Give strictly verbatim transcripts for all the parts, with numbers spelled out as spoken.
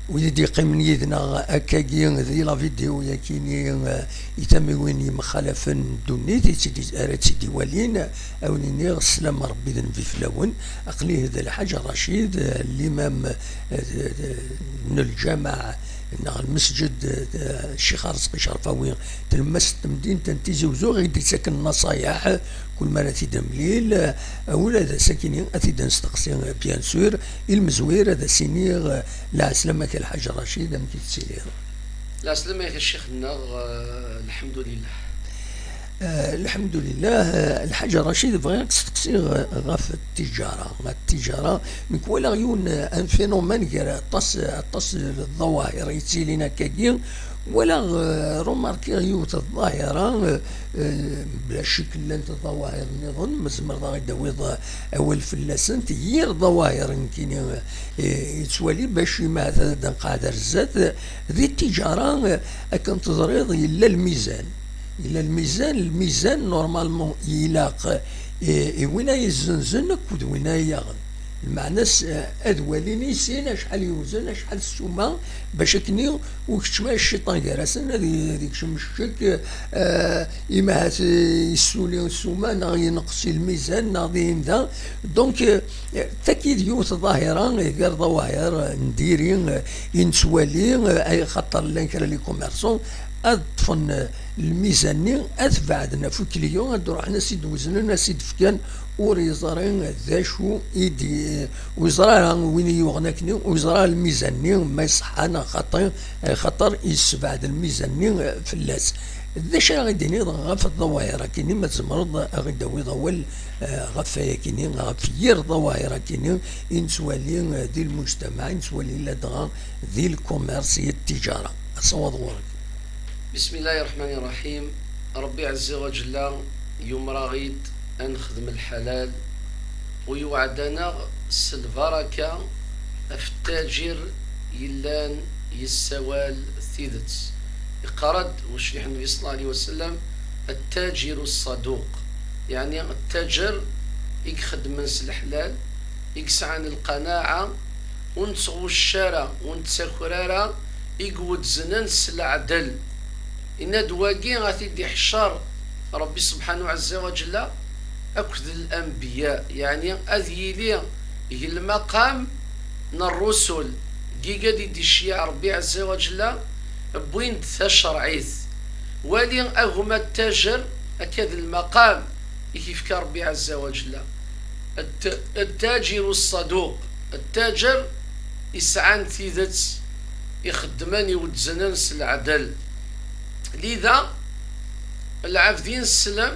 Wid i d-yeqqimen yid-neɣ akkagi di la vidéo-yakini, eh, i tamiwin yemxalafen n ddunit i tt-id-, ara tt-id-iwalin, a wen-iniɣ sslam n Rebbi d nnbi fell-awen. Aql-i d Lḥaǧ Racid, eh, limam, eh, n lǧameɛ neɣ lmesǧed, eh, Ccix Arezqi Cerfawi, tlemmast n temdint n Tizi Uzzu, i d-ittaken nnaṣayeḥ kul mi ara t-id-nemlil, eh, ula d ass-akini ad t-id-nesteqsi, eh, bien sûr, i lmezwir ad as-iniɣ, eh, lɛeslama-k a Lḥaǧ Racid, amek i tettiliḍ? Lɛeslama-k a ccix-nneɣ, eh, lḥemdulillah. Eh, lḥemdulillah, eh, Lḥaǧ Racid, bɣiɣ ad k-steqsiɣ, eh, ɣef ttijara. Ttijara, nekk walaɣ yiwen, eh, un phénomène gar aṭas, aṭas n ḍḍawahir yettilin akkagi. Walaɣ, eh, remarkiɣ yiwet n ḍḍahira, eh, eh, bla ccek llant ḍḍawahir nniḍen, ma tzemreḍ ad ɣ-id-tawiḍ, eh, awal fell-asent. Yir ḍḍawahir nekkini, eh, yettwali, bac imahat ad d-nqeɛɛed ar zdat, eh, di ttijara, eh, akken teẓriḍ, yella lmizan. Yella lmizan, lmizan, normalement, ilaq, eh, i win ay izzenzen akked win ay yaɣen. Lmeɛna-s, eh, ad walin i sin acḥal yewzen, acḥal ssuma, bac akken ur keččem ara cciṭan gar-asen, ad i-, ad ikcem ccek, eh, imahat, eh, yessuli ssuma, neɣ yenqes i lmizan, neɣ dihin da. Donc, eh, taki d yiwet ḍahira, eh, gar ḍawahir, eh, n diri, eh, i nettwali, eh, ay xaṭer llan kra les commerçants, ad ṭṭfen, eh, lmizan-nni, ad t-beɛden ɣef ukliyu, ad d-ruḥen, ad s-id-weznen, ad s-id-fken, ur yeẓri d acu i d-, ur yeẓri ara win i yuɣen akkenni, ur yeẓri ara lmizan-nni ma iṣeḥḥa neɣ xaṭi, eh, xaṭer yessebɛed lmizan-nni, eh, fell-as. D acu ara ɣ-id-tiniḍ ɣef ḍḍawahir akkenni, ma tzemreḍ a ɣ-id-tawiḍ awal, eh, ɣef wayakini, ɣef yir ḍḍawahir akkenni i nettwali, eh, di lmujtamaɛ, i nettwali ladɣa di lkumers, i ttijara? Asawaḍ ɣur-k. Bismillahi rreḥmani rreḥim. Ṛebbi ɛezza wa ǧella yumer-aɣ-id ad nexdem lḥalal, u yewɛed-aneɣ s lbaraka ɣef ttajir yellan yessawal tidet. Iqqar-d ucliḥ Nnbi ṣella Llahu ɛalayhi wa sellem, التاجر الصدوق، yeɛni ttajer i ixeddmen s leḥlal, i yesɛan lqanaɛa, ur nettɣucc ara, ur nettaker ara, i iwezznen s leɛdel. Yenna-d wagi ad t-id-iḥcer Ṛebbi subḥanahu ɛezza wa ǧella akked lanbiya, yeɛni ad yili deg lmaqam n ṛṛusul, deg i d-iceyyeɛ Ṛebbi ɛezza wa ǧella, wwin-d tacerɛit. Wali agma ttajer, akka d lmaqam i k-ifka Ṛebbi ɛezza wa ǧella. الت-، التاجر الصدوق، ttajer yesɛan tidet, ixeddmen iwezznen s leɛdel. Lida, lɛebd ineslem,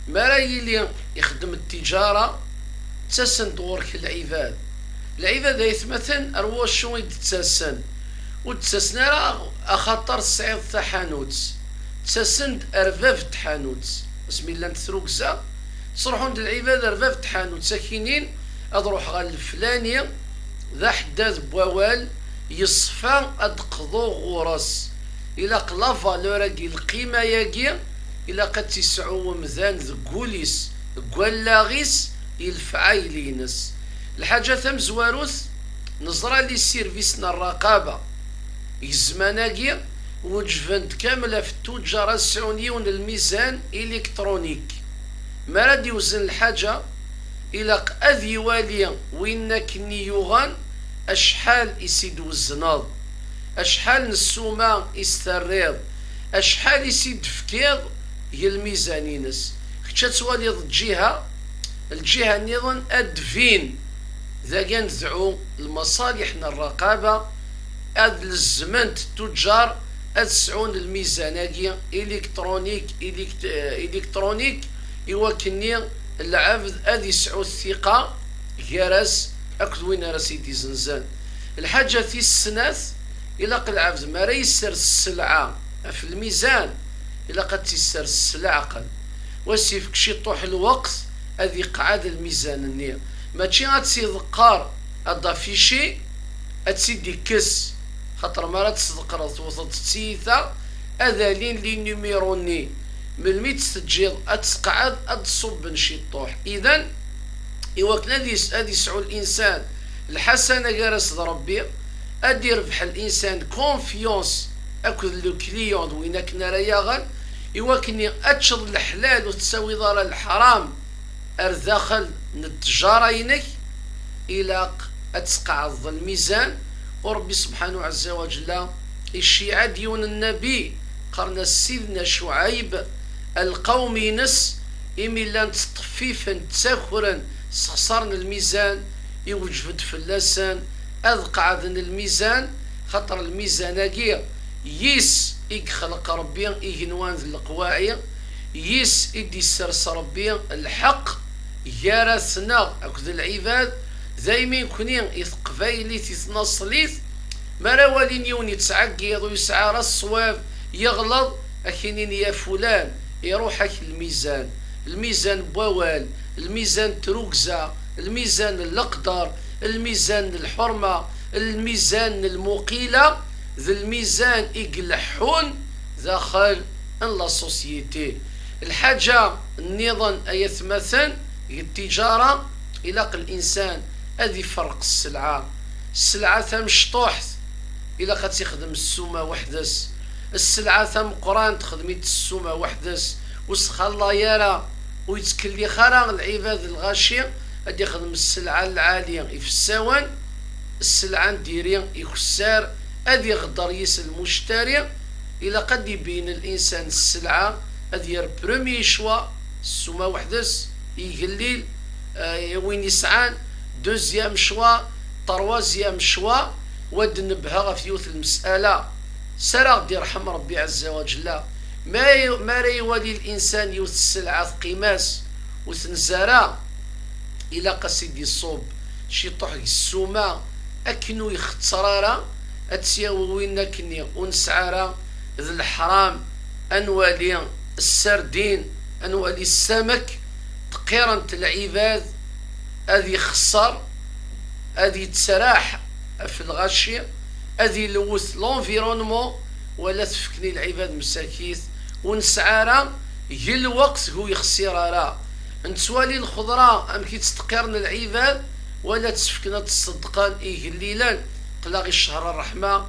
mi ara yili ixeddem ttijara, ttasen-d ɣur-k lɛibad. Lɛibad, ay atmaten, ar wacu i d-ttasen? Ur d-ttasen ara axaṭer tesɛiḍ taḥanut. Ttasen-d ar bab n tḥanut. Asmi llant trugza, ttruḥun-d lɛibad ar bab n tḥanut, ad k-inin: "Ad ruḥeɣ ɣer leflani, d aḥeddad n wawal, yeṣfa ad d-qḍuɣ ɣur-s." Ilaq la valeur-agi, lqima-agi, ilaq ad tt-isɛu umdan deg wul-is, deg wallaɣ-is, i lefɛayel-ines. Lḥaǧa tamezwarut, neẓra les services n rraqaba. Deg zzman-agi, weǧben-d kamel ɣef ttuǧǧar ad sɛun yiwen n lmizan iliktṛunik. Mi ara d-iwzen lḥaǧa, ilaq ad iwali win akken i yuɣen acḥal i s-id-twezneḍ, acḥal n ssuma i s-terriḍ, acḥal i s-id-tefkiḍ deg lmizan-ines. Kečč ad twaliḍ lǧiha, lǧiha nniḍen ad d-tbin. Dagi ad nedɛu lmaṣaliḥ n rraqaba, ad lezzment ttuǧǧar ad sɛun lmizan-agi iliktṛunik, ilikt-, eh, iliktṛunik, i wakken-nni lɛebd ad isɛu ttiqa gar-as akked win ara s-id-izenzen. Lḥaǧa tis snat, ilaq lɛebd mi ara yessers sselɛa ɣef lmizan, ilaq ad tt-issers s leɛqel. Wa s-ifk ciṭuḥ lweqt ad iqɛed lmizan-nni. Mačči ad tt-iḍeqqer, ad d-afici, ad tt-id-ikkes. Xaṭer mi ara tt-tḍeqqreḍ, tewteḍ-tt d tiyita, ad alin les numéros-nni. Melmi tt-teǧǧiḍ ad teqɛed, ad d-ṣubben ciṭuḥ. Idan, i wakken ad is-, ad isɛu linsan lḥasana gar-as d Ṛebbi, ad d-irbeḥ l'insan confiance akked le client d win akken ara yaɣen, i wakken ad teččeḍ leḥlal ur tettawiḍ ara leḥram ar daxel n ttjara-inek, ilaq ad tqeɛdeḍ lmizan. U Rebbi subḥanahu ɛezza wa ǧella iceyyeɛ-d yiwen n nnabi, qqaren-as Sidna Cuɛayb, lqawm-ines imi llan ttṭeffifen, ttakren, sexṣaren lmizan, iwejbed fell-asen ad qeɛden lmizan, xaṭer lmizan-agi yis i yexleq Rebbi igenwan d leqwaɛi, yis i d-issers Rebbi lḥeqq gar-asen akked lɛibad. Daymi nekni i teqbaylit, i tnaṣlit, mi ara walin yiwen yettɛeggiḍ ur yesɛi ara ṣṣwab, yeɣleḍ, ad k-inin ya fulan, iruḥ-ak lmizan. Lmizan n wawal, lmizan n trugza, lmizan n leqder, lmizan n lḥurma, lmizan n lmuqila, d lmizan i ileḥḥun daxel n la société. Lḥaǧa nniḍen ay atmaten, deg ttijara, ilaq linsan ad iferreq sselɛa. Sselɛa tamecṭuḥt, ilaq ad tt-ixdem ssuma weḥd-s. Sselɛa tameqqrant, xdem-itt ssuma weḥd-s. Ur sxallay ara, ur yettkellix ara lɛibad lɣaci, ad ixdem sselɛa lɛali ifessawen, sselɛa n diri ikessar, ad iɣder yis lmuctari. Ilaq ad d-ibeyyen linsan sselɛa, ad yerr premier choix, ssuma weḥd-s, igellil, eh, win yesɛan, deuxième choix, troisième choix. Wa d-nebbeh ɣef yiwet n lmesala, s ara ɣ-d-irḥem Rebbi ɛezza wa ǧella. Ma, ma ara iwali linsan yiwet n sselɛa teqqim-as, ur tenza ara, ilaq-as i d-iṣubb ciṭuḥ deg ssuma, akken ur ixetter ara, ad tt-yawi win akkenni ur nesɛi ara. D leḥram ad nwali ssardin, ad nwali ssamek, ttqirent lɛibad, ad ixeṣṣer, ad yettraḥ ɣef lɣaci, ad ilewwet l'environnement, wala tefken i lɛibad msakit, ur nesɛi ara, g lweqt ur yexṣir ara. Nettwali lxeḍra amek i ttqirren lɛibad, wala ttefken ad tṣeddqen igellilen, qleɣ i ccehr ṛṛeḥma.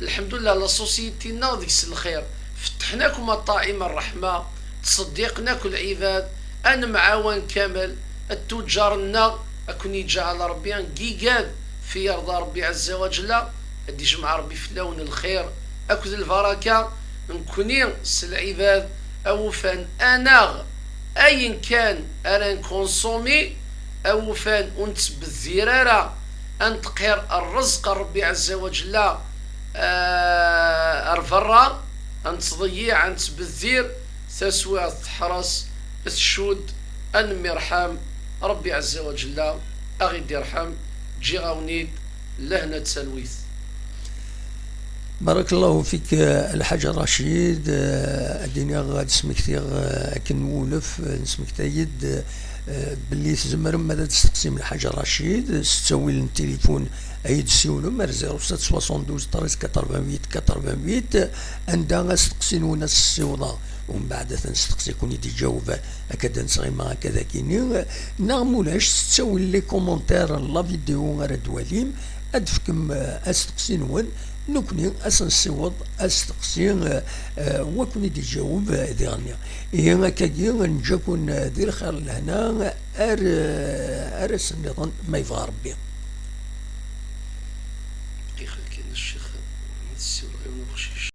Lḥemdullah, la société-nneɣ deg-s lxir. Fettḥen akk maṭaɛim ṛṛeḥma, ttṣeddiqen akk lɛibad, ad nemɛawan kamel, ttujjar-nneɣ, ad ken-iǧɛel Ṛebbi n yigad fi yerḍa Ṛebbi ɛezza wa ǧella, ad d-ijmeɛ Ṛebbi fell-awen lxir akked lbaraka. Nekni s lɛibad awufan anaɣ ayen kan ara nkunsumi, awufan ur nettbeddir ara, ad nettqir ṛṛezq n Ṛebbi ɛezza wa ǧella, ah, ar berra, ad nettḍeyyiɛ, ad nettbeddir, taswiɛt teḥres, tcudd, ad nemmirḥam, Ṛebbi ɛezza wa ǧella a ɣ-id-irḥem. Ǧǧiɣ-awen-id lehna d talwit. Barakallahu fik, eh, Lḥaǧ Racid, eh, ad d-iniɣ, ad d-smektiɣ, eh, akken nwulef, eh, nesmektay-d, eh, belli tzemrem ad d-testeqsim Lḥaǧ Racid s ttawil n tilifun ay d-ssiwlem ar zéro sept soixante-douze treize quatre-vingt-huit quatre-vingt-huit, anda asteqsi-nwen ad s-ssiwḍeɣ, umbeɛd ad t-nesteqsi, ad ken-id-iǧaweb, akka d-nesɣima akka d akini, neɣ mulac s ttawil les commentaires n la vidéo ara d-twalim, ad d-tefkem, eh, asteqsi-nwen, nekni ad s-nessiweḍ asteqsi, eh, eh, wa ken-id-iǧaweb, eh, diɣenni. Ihi akkagi, neǧǧa-ken, eh, di lxir n lehna, ar, eh, ar ass nniḍen, ma yebɣa Ṛebbi. Ixel kan a Ccix, ad ssiwleɣ yiwen uqcic.